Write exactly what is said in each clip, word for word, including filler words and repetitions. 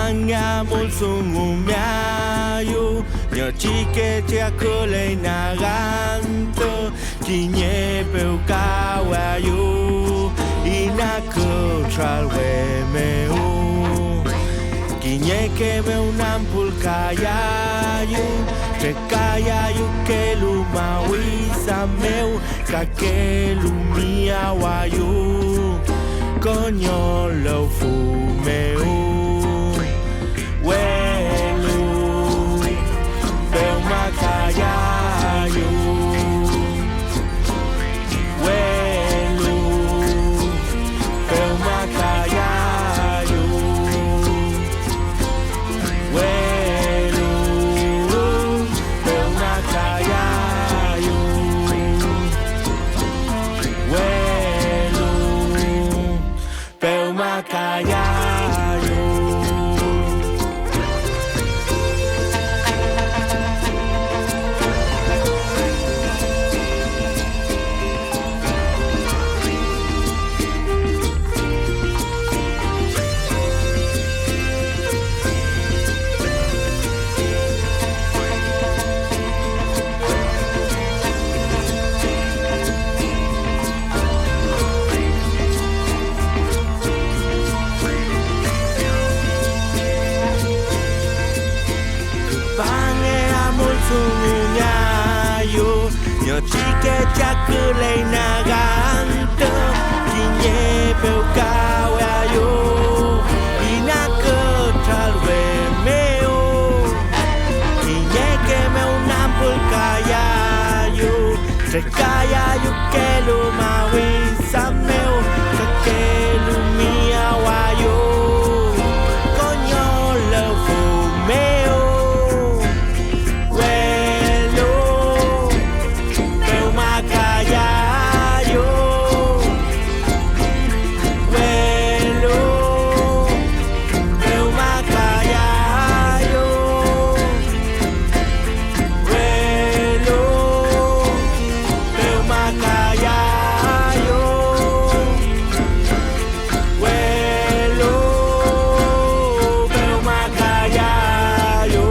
Nge amuldungumeayu, ñochike chaküley nagantü, kiñe pewkawayu, ina kütralwe mew. Kiñeke mew nampulkayayu, trekayayukelu mawisa mew, kakelu miyawayu, koño lewfü mew. Welu pewmakayayu, welu pewmakayayu, welu pewmakayayu, welu pewmakayayu. Küpange amuldungungeayu, ñochike chaküley nagantü, kiñe pewkaweayu, ina kütralwe mew. Kiñeke mew nampülkayayu, trekayayukelu mawisa mew, kakelu miyawayu, koño lewfü mew. Welu pewmakayayu, welu pewmakayayu, welu pewmakayayu, welu pewmakayayu.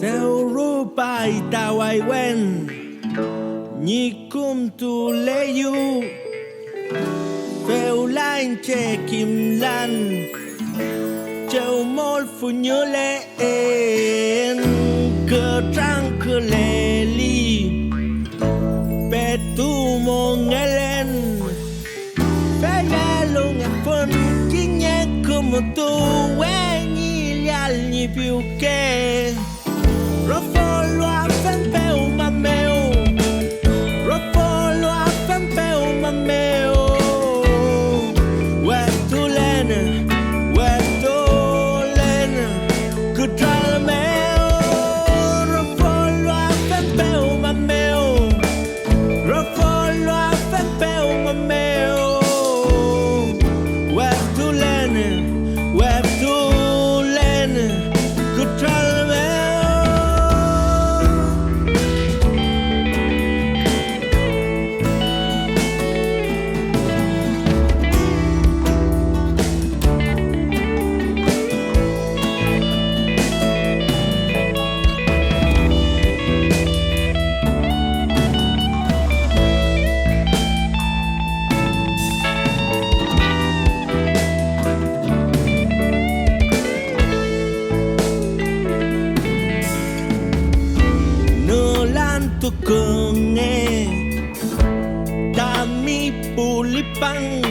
Dew rupay ta waywen ñi kumtuleyu, fewla iñche kimlan chew molfüñüleen kütranküleli petu mongelen. Fey elungefun kiñe kümütuwe ñi illeael ñi piwke. Rofolu afen pewma mew, rofolu afen pewma mew. Wetulen, wetulen kütral mew, rofolu afen pewma mew. Rofolu afen pewma mew, weftulen, weftulen kütral mew. pan.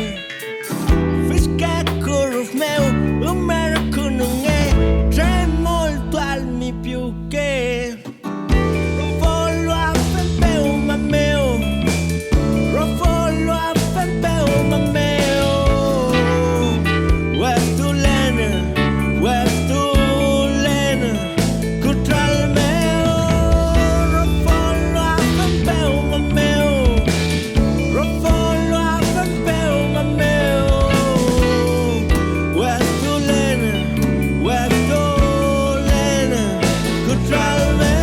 Fiske kürüf mew ümerkünunge, tremoltualmi piwke. Rofolo afen pewma mew, rofolo afen pewma mew. Wetulen, wetulen, kütral mew, rofolo afen pewma mew. Rofolo afen pewma mew, wetulen, wetulen, kütral mew.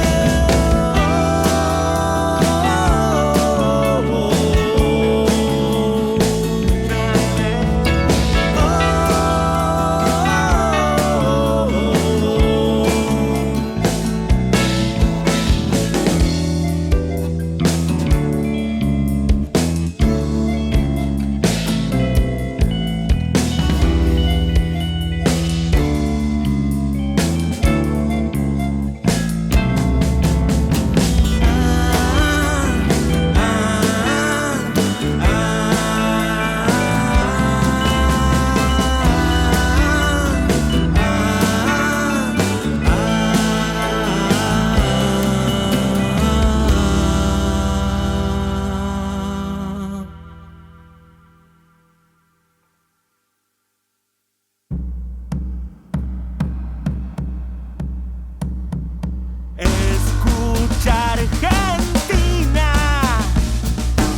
Escucha Argentina,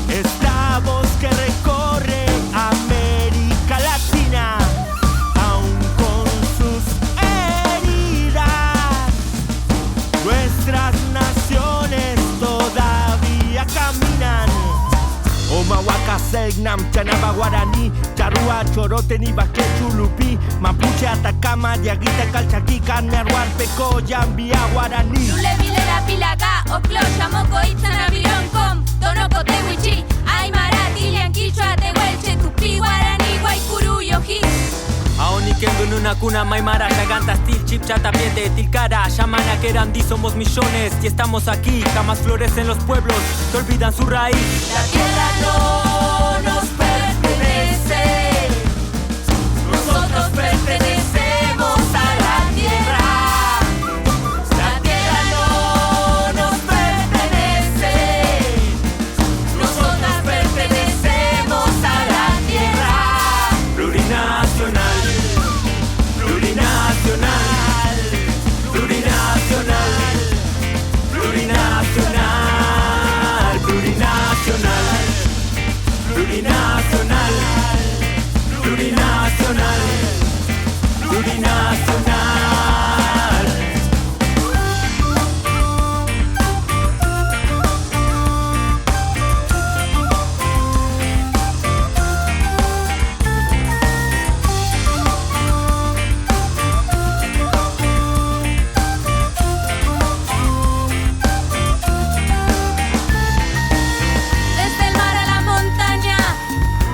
esta voz que recorre América Latina, aun con sus heridas, nuestras naciones todavía caminan. Omawaka selnam chanaba guarani, charua chorote ni vakechu lupi, mapuche atakama diaguita kalchaki kan mearwar peko yambia guarani. Lule milera pilaga, oklo, shamoko, itsana, viron, kom, tonoko, tewichi, aymara, tillan, kichwa, tewelche, tupi, guarani, guaykuru, yoji. Aoniken günün akuna maymara, kagantas til chipcha tapiete, tilkara, shamana, kerandi, somos millones, y estamos aquí, jamás florecen los pueblos, te olvidan su raíz. La tierra no nos pertenece, nosotros pertenecemos a la tierra. La tierra no nos pertenece, nosotros pertenecemos a la tierra. Plurinacional, plurinacional, plurinacional, plurinacional, plurinacional, plurinacional, plurinacional, plurinacional. Desde el mar a la montaña,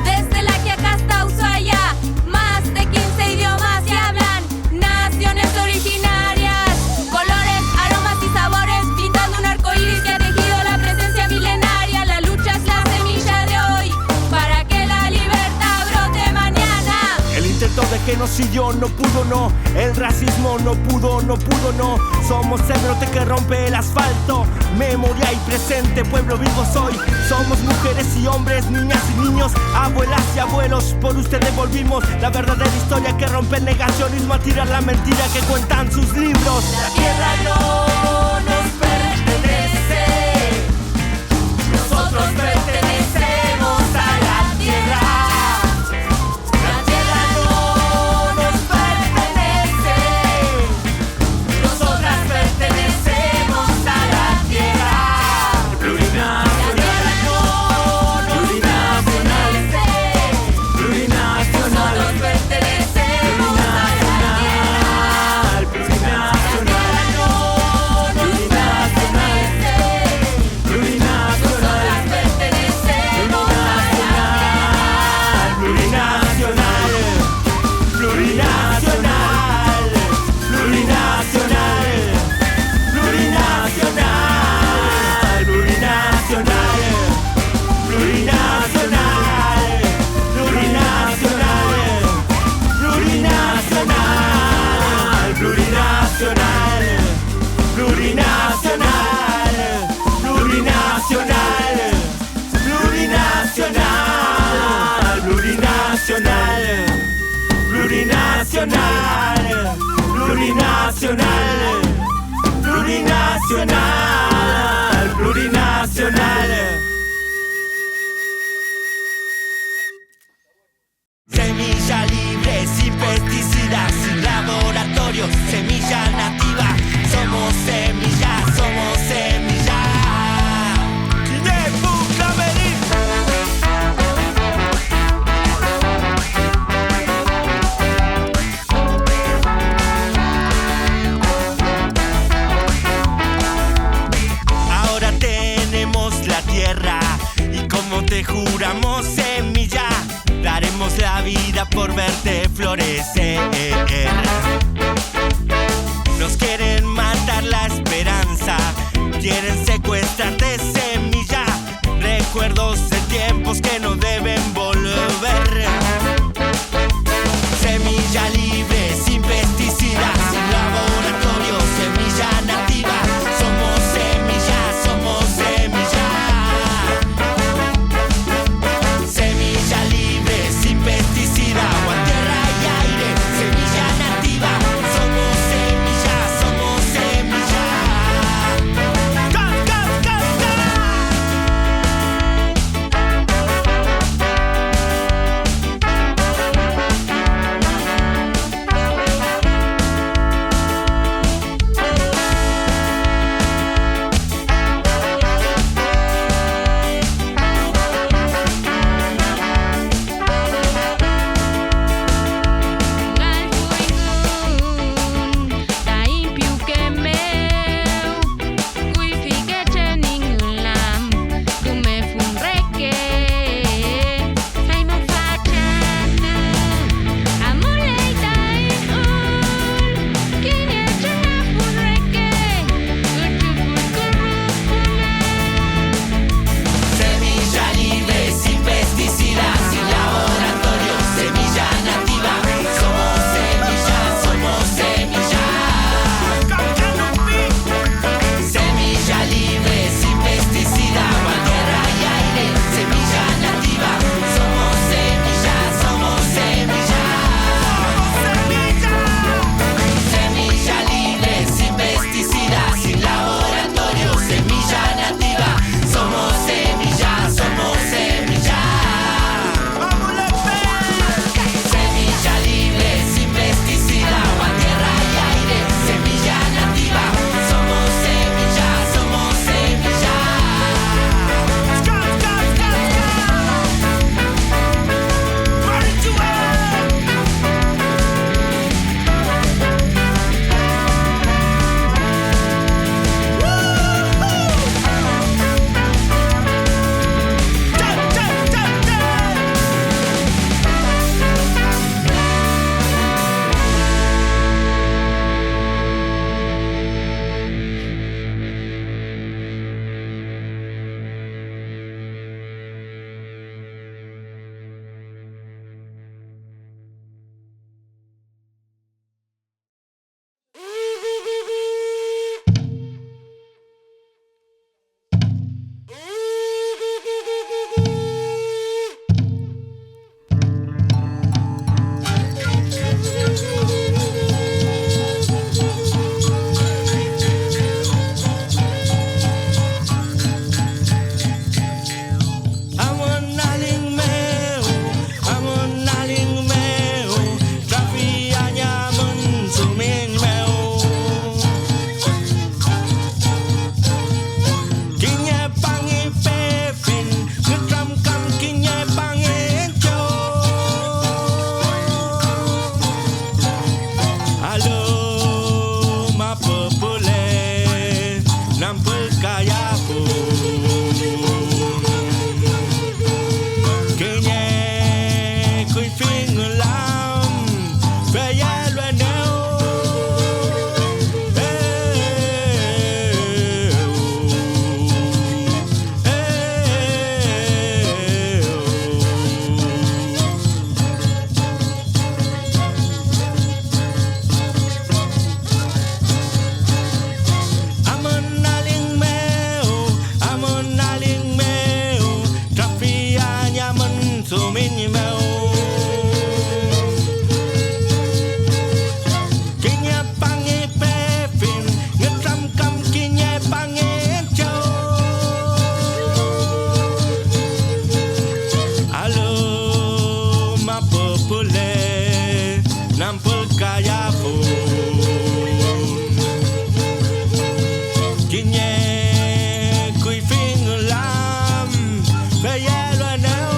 desde la Quiaca hasta Ushuaia, más de quince idiomas se hablan, naciones originarias, colores, aromas y sabores, pintando un arco iris que ha tejido la presencia milenaria. La lucha es la semilla de hoy, para que la libertad brote mañana. El intento de genocidio no pudo, no, el racismo no pudo, no pudo, no. Somos el brote que rompe el asfalto. Memoria y presente, pueblo vivo soy. Somos mujeres y hombres, niñas y niños, abuelas y abuelos. Por ustedes volvimos, la verdadera historia que rompe el negacionismo, a tirar la mentira que cuentan sus libros. La tierra no nos pertenece, nosotros pertenecemos a la tierra. La tierra no nos pertenece, nosotras pertenecemos a la tierra. Plurinacional, la tierra no nos pertenece, plurinacional, nosotros pertenecemos a la tierra. Plurinacional, la tierra no Plurinacional, plurinacional, plurinacional, plurinacional. Semilla libre, sin pesticidas, sin laboratorio, semilla nativa. Somos semilla, somos semilla. Kiñe pu kamerin. Ahora tenemos la tierra y como te juramos semilla, daremos la vida por verte florecer. Nos quieren matar la esperanza, quieren secuestrarte semilla, recuerdos de tiempos que no deben volver. Semilla libre, sin pesticidas, sin laboratorio, semilla nativa. Somos semilla, somos semilla. Semilla libre, sin pesticida, agua, tierra y aire. Semilla nativa, somos semilla, somos semilla. ¡Gas, gas, gas, gas! Taiñ piwke mew, kuyfike che ñi ngülam, küme fun reke. Fey mu fachantü amuley taiñ ul, kiñe trünafun reke, ütrüful kürüfuna. Semilla libre, sin pesticidas, sin laboratorio, semilla nativa. Somos semilla, somos semilla. Semilla libre, sin pesticida, agua, tierra y aire. Semilla nativa, somos semilla, somos semilla. Semilla libre, sin pesticida, sin laboratorio, semilla nativa. Somos semilla, somos semilla. Semilla libre, sin pesticida, agua, tierra y aire. Semilla nativa, somos semilla, somos semilla. Amün aliñ mew, amün aliñ mew, trafiañamün dumiñ mew. Kiñe pangi pefin, nütramkan kiñe pangi encho. Alü mapu püle nampükayafun. Kiñe kuyfi ngülam feyeluenew. Amün aliñ mew, amün aliñ mew, trafiañamün dumiñ mew. nampülkayafun. Kiñe kuyfi ngülam feyeluenew.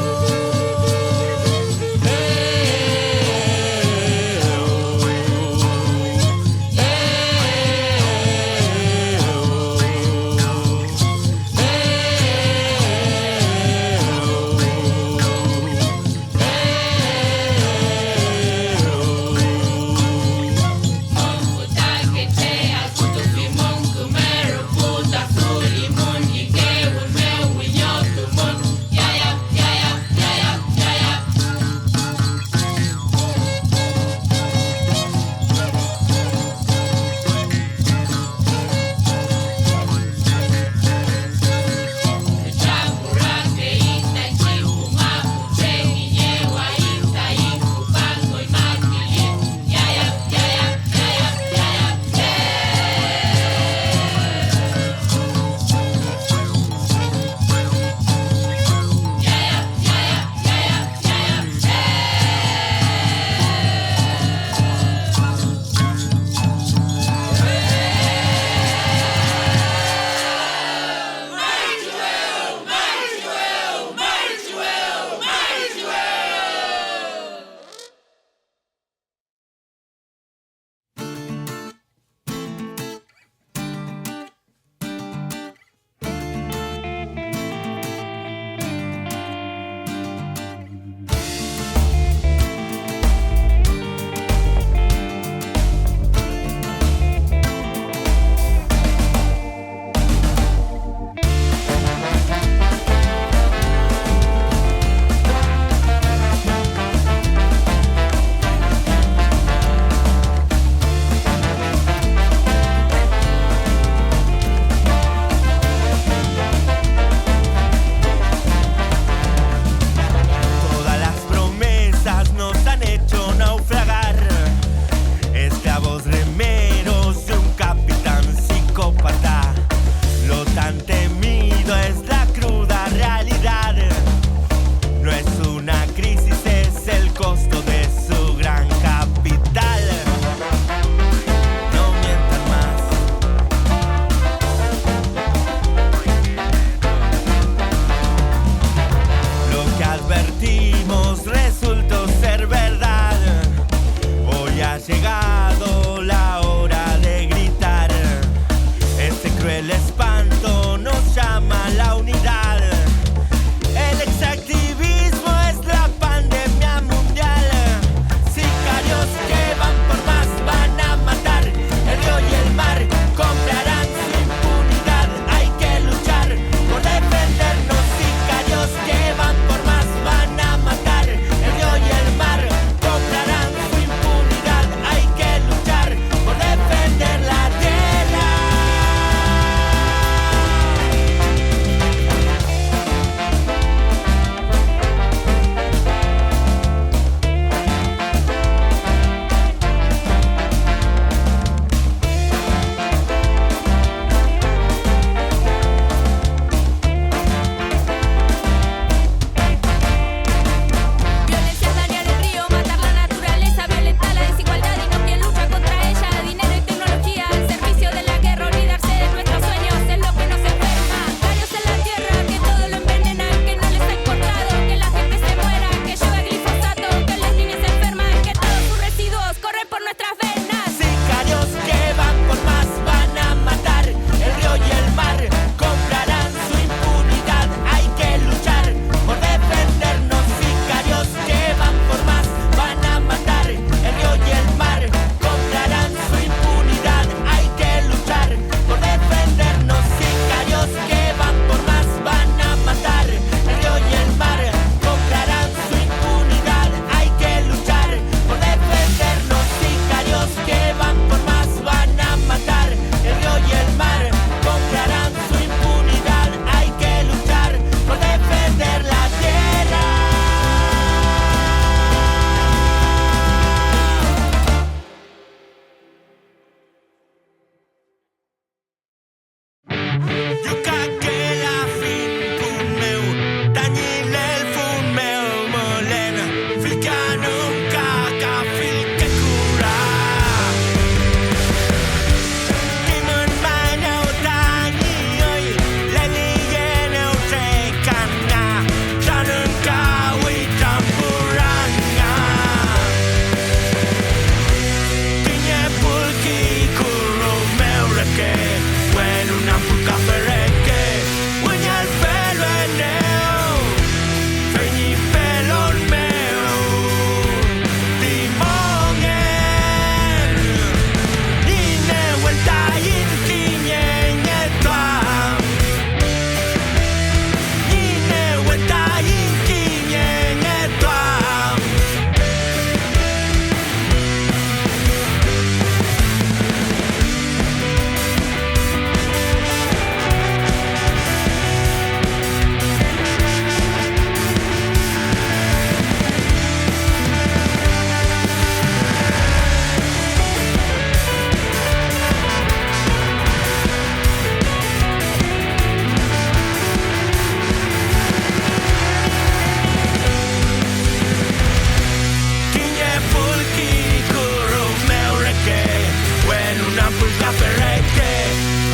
Reke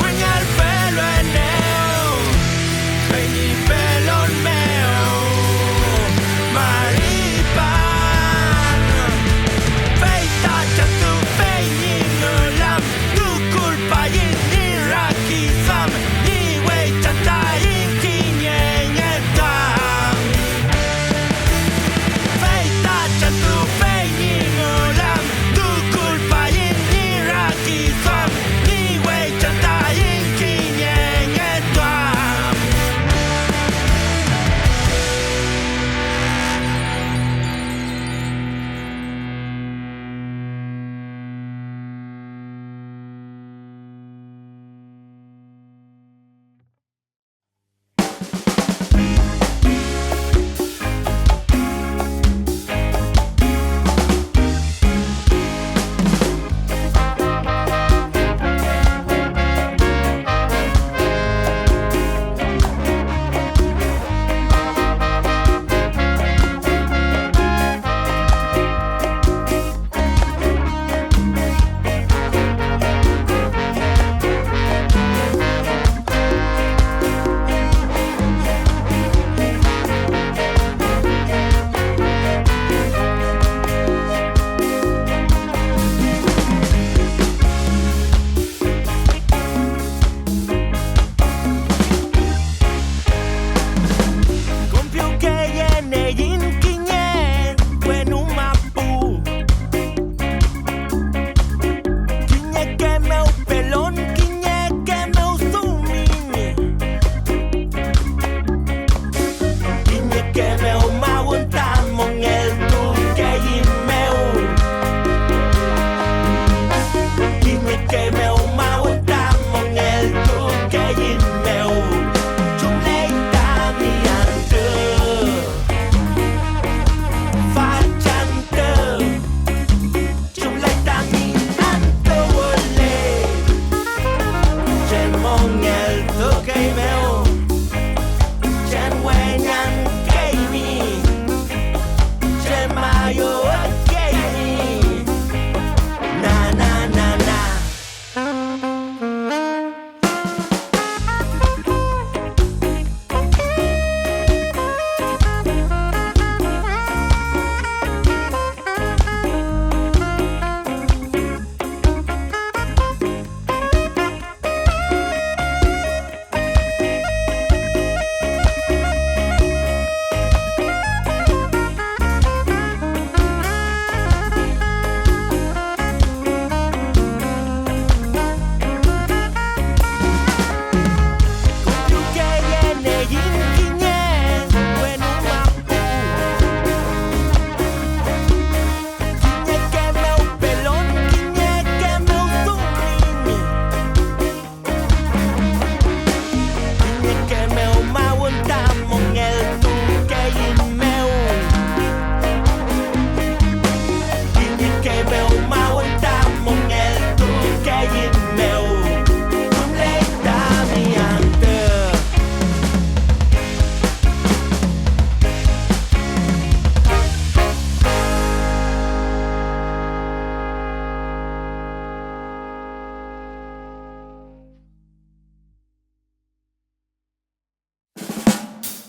wiñarpeluenew, fey ñi pelon mew mari pan, fey ta chantufey ñi ngülam, tukulpaiñ ñi rakiduam, ñi weychan taiñ kiñengetuam. Fey ta chantufey ñi ngülam, tukulpaiñ ñi rakiduam, ñi weychan taiñ kiñengetuam. Konpiwkeyeneiñ kiñe wenu mapu. Kiñeke mew pelon, kiñeke mew dumiñ. Kiñeke mew mawün ta mongeltukeiñ mew. Kiñeke mew mawün ta mongeltukeiñ mew. Chumley tami antü. Fachantü. Chumlay tami antü wüle. Chem mongeltukey mew, chem weñangkeymi, chem ayüwkeymi. Na, na, na, na. Kiñeke mew pelon, kiñeke mew dumiñ. Kiñeke mew mawün ta mongeltukeiñ mew. Kiñeke mew mawün ta mongeltukeiñ mew. Chumley tami antü.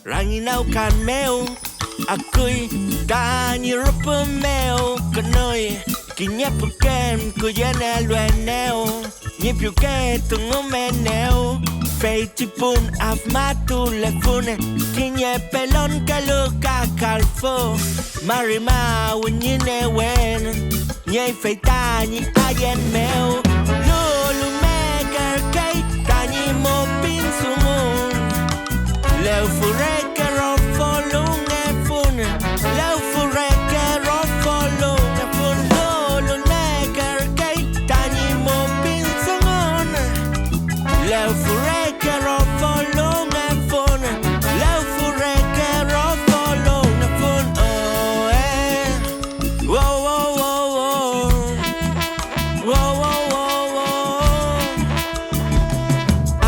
Ranginawkan mew akuy tañi rüpü mew, künüy kiñe püken küyeneluenew ñi piwke dungumenew. Feychi pun afmatulefun kiñe pelonkelu ka kalfü, mari mawün ñi newen. Niey fey tañi ayen mew, lulumekerkey tañi mupin dungun. Lewfü reke rofolungefun, lewfü reke rofolungefun, lulumekerkey tañi mupin dungun. Lewfü reke rofolungefun, lewfü reke rofolungefun, oh, eh. Wow, wow, wow, wow. Wow, wow, wow, wow. Ah.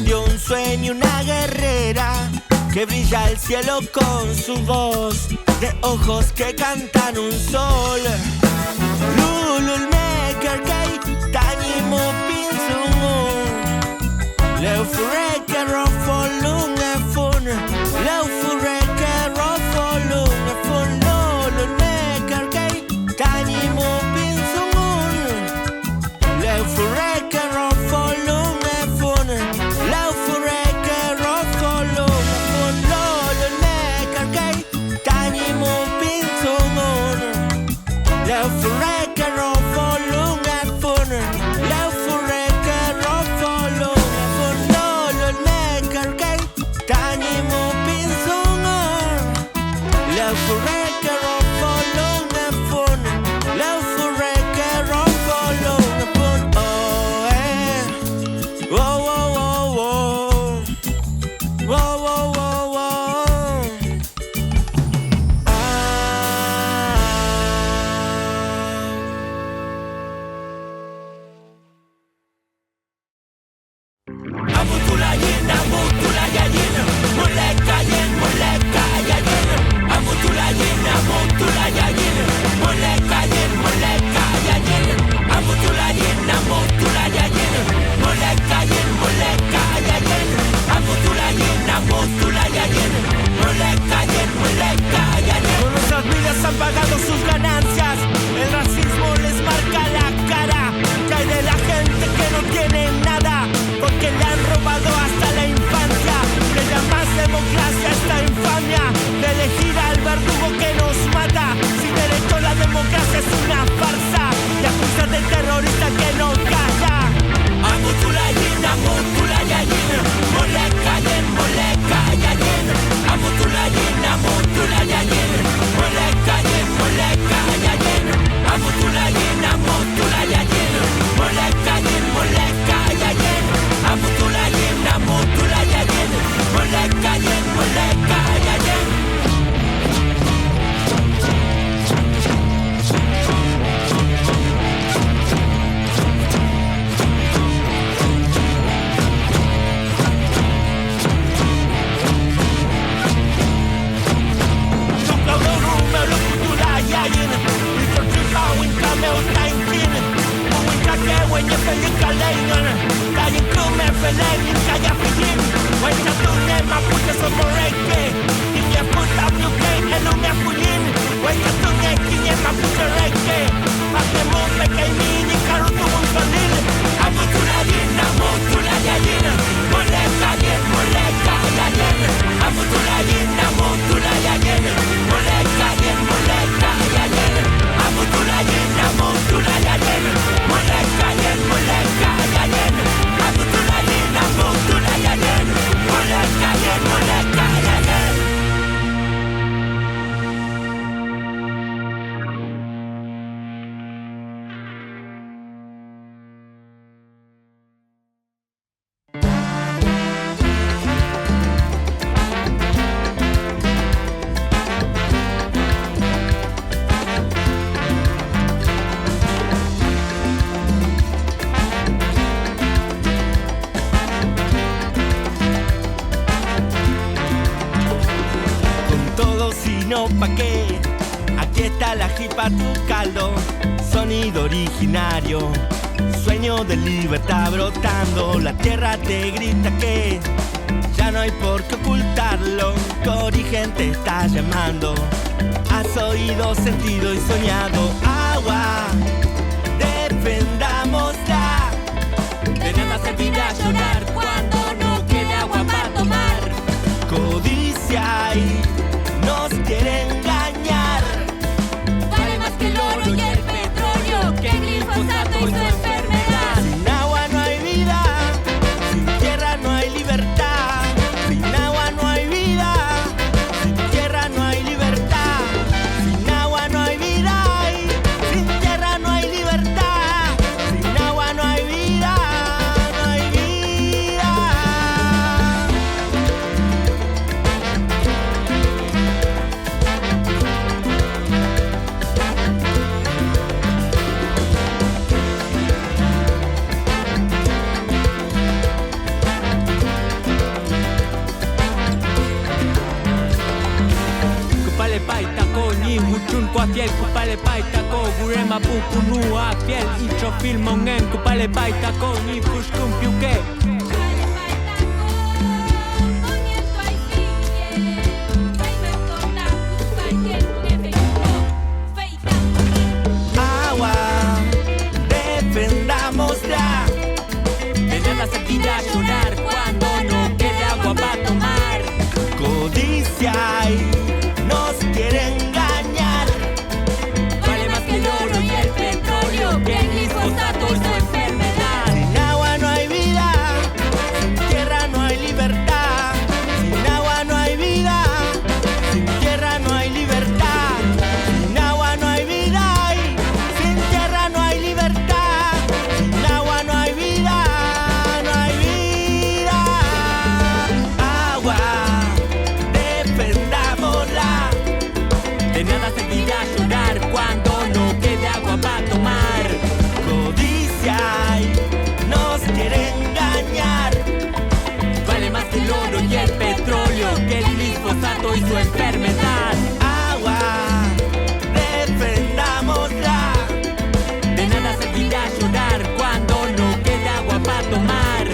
Y un sueño, una guerrera que brilla el cielo con su voz, de ojos que cantan un sol. Lulul mekerkey tañi mupin dungun. Lewfüreke rofolungefun, lewfüreke rofolungefun, lulul mekerkey tañi mupin dungun. Lewfüreke rofolungefun, lewfüreke rofolungefun, lulul mekerkey tañi mupin dungun. Lewfüreke rofolungefun, lewfüreke rofolungefun, lulul mekerkey tañi mupin dungun. Lewfüreke rofolungefun, lewfüreke rofolungefun, oh, eh. Oh, oh, oh, oh. Oh, oh, oh, oh. Ah. Amutulayin, amutulayayin, mulekayin, mulekayayin. Amutulayin, amutulayayin, mulekayin, mulekayayin. Amutulayin, amutulayayin, mulekayin, mulekayayin. Amutulayin, amutulayayin, mulekayin, mulekayayin. Con nuestras vidas han pagado sus ganancias. El racismo les marca la cara. ¿Qué hay de la gente que no tiene nada? Porque le han robado hasta la infancia. Le llamas democracia a esta infamia de elegir al verdugo que nos mata. Si derecho a la democracia es una farsa, y acusan de terrorista que no calla. Amutulayin, amutulayayin, mulekayin, mulekayayin. Amutulayin, amutulayayin, mulekayin, mulekayayin. Amutulayin, amutulayayin, mulekayin, mulekayayin. Amutulayin, amutulayayin, mulekayin, mulekayayin. Kiñe fütra piwke elungefuiñ, wekatungen kiñe mapuche reke, atemumekeymi ñi karu tuwün falil. Amutulayiñ, amutulayayiñ, mülekayiñ, mülekayayiñ. Amutulayiñ, amutulayayiñ, mülekayiñ, mülekayayiñ. Amutulayiñ, amutulayayiñ, mülekayiñ, mülekayayiñ. Amutulayiñ, amutulayayiñ, mülekayiñ, mülekayayiñ. Con todo, si no, ¿pa' qué? Aquí está la jipa, tu caldo, sonido originario, sueño de libertad brotando, la tierra te grita que ya no hay por qué ocultarlo, tu origen te está llamando, has oído, sentido y soñado, agua, defendámosla. De nada servirá llorar cuando no quede agua para tomar. Codicia y nos quiere engañar. Vale más que el oro y el petróleo, que el glifosato y su enfermedad. Sin agua no hay vida, sin tierra no hay libertad. Sin agua no hay vida, sin tierra no hay libertad. Sin agua no hay vida y sin tierra no hay libertad. Sin agua no hay vida, no hay vida. Chunkuafiel, küpale pay ta ko, gure mapu punuafiel, itrofill mongen, küpale pay ta ko ñi püskün piwke. Agua, defendámosla. De nada servirá llorar cuando no quede agua pa tomar. Codicia y nos quiere engañar. Vale más que el oro y el petróleo, que el glifosato y su enfermedad. Sin agua no hay vida, sin tierra no hay libertad. Sin agua no hay vida, sin tierra no hay libertad. Sin agua no hay vida y sin tierra no hay libertad. Sin agua no hay vida, no hay vida. Agua, defendámosla. De nada servirá llorar cuando no quede agua pa tomar. Codicia y nos quiere engañar. Vale más que el oro y el petróleo, que el glifosato y su enfermedad. Agua, defendámosla. De nada servirá llorar cuando no quede agua pa tomar.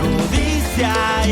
Codicia y